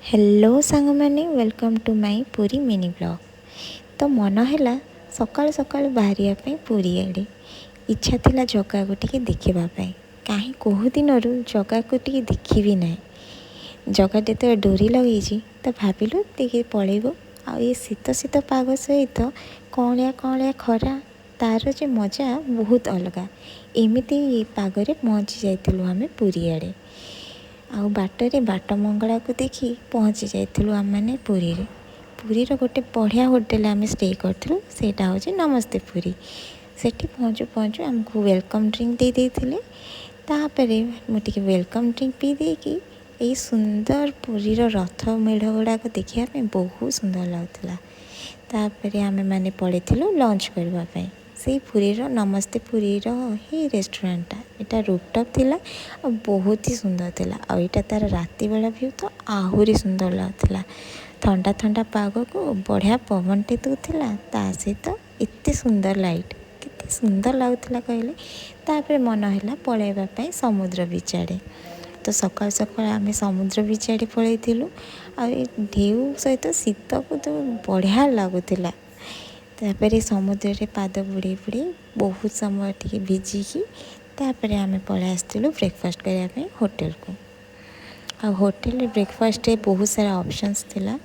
Hello ସାଙ୍ଗମାନେ, welcome to my Puri mini vlog। ତ ମନ ହେଲା ସକାଳୁ ସକାଳୁ ବାହାରିବା ପାଇଁ ପୁରୀ ଆଡ଼େ। ଇଚ୍ଛା ଥିଲା ଜଗାକୁ ଟିକେ ଦେଖିବା ପାଇଁ। କାହିଁ କେଉଁ ଦିନରୁ ଜଗାକୁ ଟିକେ ଦେଖିବି ନାହିଁ। ଜଗା ଯେତେବେଳେ ଡୋରି ଲଗେଇଛି, ତ ଭାବିଲୁ ଟିକେ ପଳେଇବୁ। ଆଉ ଏ ଶୀତ ଶୀତ ପାଗ ସହିତ କଅଁଳିଆ କଅଁଳିଆ ଖରା, ତାର ଯେ ମଜା ବହୁତ ଅଲଗା। ଏମିତି ପାଗରେ ପହଞ୍ଚି ଯାଇଥିଲୁ ଆମେ ପୁରୀ ଆଡ଼େ। ଆଉ ବାଟରେ ବାଟ ମଙ୍ଗଳାକୁ ଦେଖି ପହଞ୍ଚି ଯାଇଥିଲୁ ଆମେମାନେ ପୁରୀରେ। ପୁରୀର ଗୋଟେ ବଢ଼ିଆ ହୋଟେଲ ଆମେ ଷ୍ଟେ କରିଥିଲୁ, ସେଇଟା ହେଉଛି ନମସ୍ତେ ପୁରୀ। ସେଠି ପହଞ୍ଚୁ ପହଞ୍ଚୁ ଆମକୁ welcome drink ଦେଇ ଦେଇଥିଲେ। ତାପରେ ମୁଁ ଟିକେ welcome drink ପିଇ ଦେଇକି ଏଇ ସୁନ୍ଦର ପୁରୀର ରଥ ମେଢ଼ ଗୁଡ଼ାକ ଦେଖିବା ପାଇଁ ବହୁତ ସୁନ୍ଦର ଲାଗୁଥିଲା। ତାପରେ ଆମେମାନେ ପଳେଇଥିଲୁ ଲଞ୍ଚ କରିବା ପାଇଁ ସେଇ ପୁରୀର ନମସ୍ତେ ପୁରୀର ହିଁ ରେଷ୍ଟୁରାଣ୍ଟଟା। ଏଇଟା ରୁଫଟପ୍ ଥିଲା ଆଉ ବହୁତ ହି ସୁନ୍ଦର ଥିଲା। ଆଉ ଏଇଟା ତା'ର ରାତି ବେଳା ଭ୍ୟୁ ତ ଆହୁରି ସୁନ୍ଦର ଲାଗୁଥିଲା। ଥଣ୍ଡା ଥଣ୍ଡା ପାଗକୁ ବଢ଼ିଆ ପବନଟେ ଦେଉଥିଲା, ତା ସହିତ ଏତେ ସୁନ୍ଦର ଲାଇଟ୍, କେତେ ସୁନ୍ଦର ଲାଗୁଥିଲା କହିଲେ। ତାପରେ ମନ ହେଲା ପଳାଇବା ପାଇଁ ସମୁଦ୍ର ବିଚ୍ ଆଡ଼େ। ତ ସକାଳୁ ସକାଳୁ ଆମେ ସମୁଦ୍ର ବିଚ୍ ଆଡ଼େ ପଳାଇଥିଲୁ। ଆଉ ଏ ଢେଉ ସହିତ ଶୀତକୁ ତ ବଢ଼ିଆ ଲାଗୁଥିଲା। ତାପରେ ସମୁଦ୍ରରେ ପାଦ ବୁଡ଼େଇ ବୁଡ଼େଇ ବହୁତ ସମୟ ଟିକେ ଭିଜିକି ତାପରେ ଆମେ ପଳେଇ ଆସିଥିଲୁ ବ୍ରେକଫାଷ୍ଟ କରିବା ପାଇଁ ହୋଟେଲକୁ। ଆଉ ହୋଟେଲରେ ବ୍ରେକଫାଷ୍ଟରେ ବହୁତ ସାରା ଅପସନ୍ସ ଥିଲା।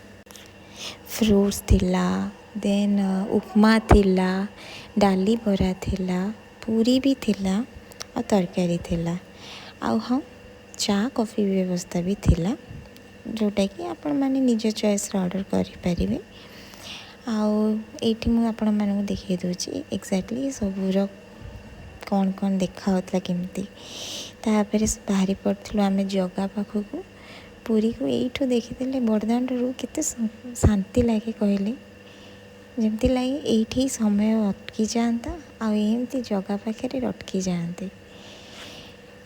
ଫ୍ରୁଟ୍ସ ଥିଲା, ଦେନ୍ ଉପମା ଥିଲା, ଡାଲି ବରା ଥିଲା, ପୁରୀ ବି ଥିଲା ଆଉ ତରକାରୀ ଥିଲା। ଆଉ ହଁ, ଚା କଫି ବ୍ୟବସ୍ଥା ବି ଥିଲା, ଯେଉଁଟାକି ଆପଣମାନେ ନିଜ ଚଏସ୍ରେ ଅର୍ଡ଼ର କରିପାରିବେ। ଆଉ ଏଇଠି ମୁଁ ଆପଣମାନଙ୍କୁ ଦେଖାଇ ଦେଉଛି ଏକ୍ଜାକ୍ଟଲି ସବୁର କ'ଣ କ'ଣ ଦେଖାହେଉଥିଲା କେମିତି। ତାପରେ ବାହାରି ପଡ଼ିଥିଲୁ ଆମେ ଜଗା ପାଖକୁ। ପୁରୀକୁ ଏଇଠୁ ଦେଖିଦେଲେ ବଡ଼ଦାଣ୍ଡରୁ କେତେ ଶାନ୍ତି ଲାଗେ କହିଲେ। ଯେମିତି ଲାଗେ ଏଇଠି ସମୟ ଅଟକି ଯାଆନ୍ତା ଆଉ ଏମିତି ଜଗା ପାଖରେ ଅଟକି ଯାଆନ୍ତେ।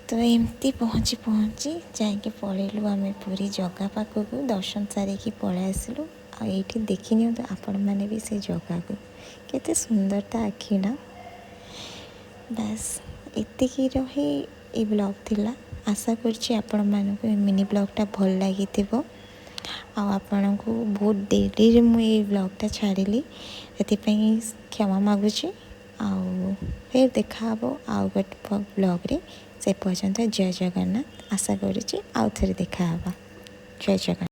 ତ ଏମିତି ପହଞ୍ଚି ପହଞ୍ଚି ଯାଇକି ପଳେଇଲୁ ଆମେ ପୁରୀ ଜଗା ପାଖକୁ। ଦର୍ଶନ ସାରିକି ପଳେଇ ଆସିଲୁ। ଆଉ ଏଇଠି ଦେଖି ନିଅନ୍ତୁ ଆପଣମାନେ ବି ସେ ଜଗାକୁ, କେତେ ସୁନ୍ଦର ତା ଆଖି ନା। ବାସ୍, ଏତିକିର ହିଁ ଏଇ ବ୍ଲଗ୍ ଥିଲା। ଆଶା କରୁଛି ଆପଣମାନଙ୍କୁ ଏ ମିନି ବ୍ଲଗ୍ଟା ଭଲ ଲାଗିଥିବ। ଆଉ ଆପଣଙ୍କୁ ବହୁତ ଡେରିରେ ମୁଁ ଏଇ ବ୍ଲଗ୍ଟା ଛାଡ଼ିଲି, ସେଥିପାଇଁ କ୍ଷମା ମାଗୁଛି। ଆଉ ଫେର ଦେଖାହେବ ଆଉ ଗୋଟେ ବ୍ଲଗ୍ରେ। ସେ ପର୍ଯ୍ୟନ୍ତ ଜୟ ଜଗନ୍ନାଥ। ଆଶା କରୁଛି ଆଉ ଥରେ ଦେଖାହେବା। ଜୟ ଜଗନ୍ନାଥ।